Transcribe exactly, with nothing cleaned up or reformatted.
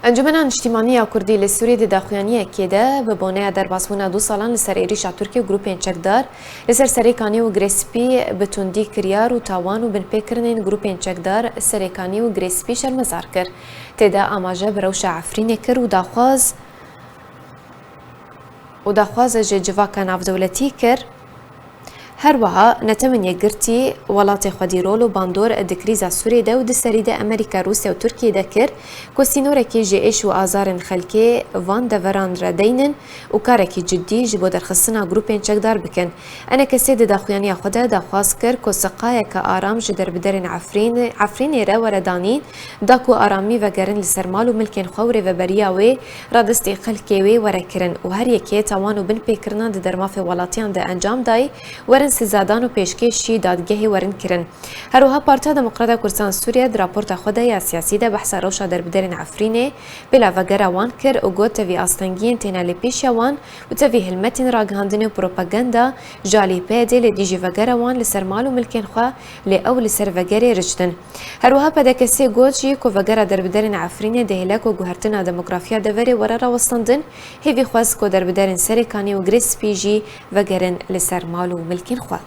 Encûmena Niştîmanî ya Kurdî li Sûriyê di daxuyaniyekê de bi boneya derbasbûna du salan li ser êrîşa Tirkiye û grûpên çekdar li ser Serêkanî û Girê Spî bi tundî kiryar û tawan û binpêkirinên grûpên çekdar Serêkanî û Girê Spî şermezar kir. Tê de amaje bi rewşa Efrînê kir û daxwaz û daxwaze ji civaka navdewletî kir. Her wiha netemin yekgirtî welatê xwedî rol û bandor di krîza Sûriyê de û di serî de Amerîka, Rûsya û Tirkiye de kir ku sînorekî ji êş û azarên xelkê van deveran re deynin û karekî cidî ji bo derxistina grûpên çekdar bikin. Enekesê di daxuyaniya xwe de daxwaz kir ku siqayeke aram ji derbiderên Efrîn-, Efrînê re were danîn, da ku aramî vegerin li ser mal û milkên xwe û rêveberiya wê radestî xelkê wê were kirin û her yekê tawan û binpêkirinan di dermafê welatiyan de encam dayî werin sizadan û pêşkêşî dadgehê werin kirin. Her wiha Partiya Demokrata Kurdistan Sûriye di raporta xwe de ya siyasî de behsa rewşa derbiderên Efrînê, pêla vegera wan kir û got tevî astengiyên têne li pêşiya wan û tevî hilmetên ragihandinê û propaganda ji alî P Y D'ê li dijî vegera wan li ser mal û milkên xwe, lê ew li ser vegerê riçdin. Her wiha P D K S got jî ku vegera derbiderên Efrînê dihêle ku guhertina demografiya deverê were rawestandin, hêvî xwest ku derbiderên Serêkanî û Girê Spî jî vegerin li ser mal û milkên xwe.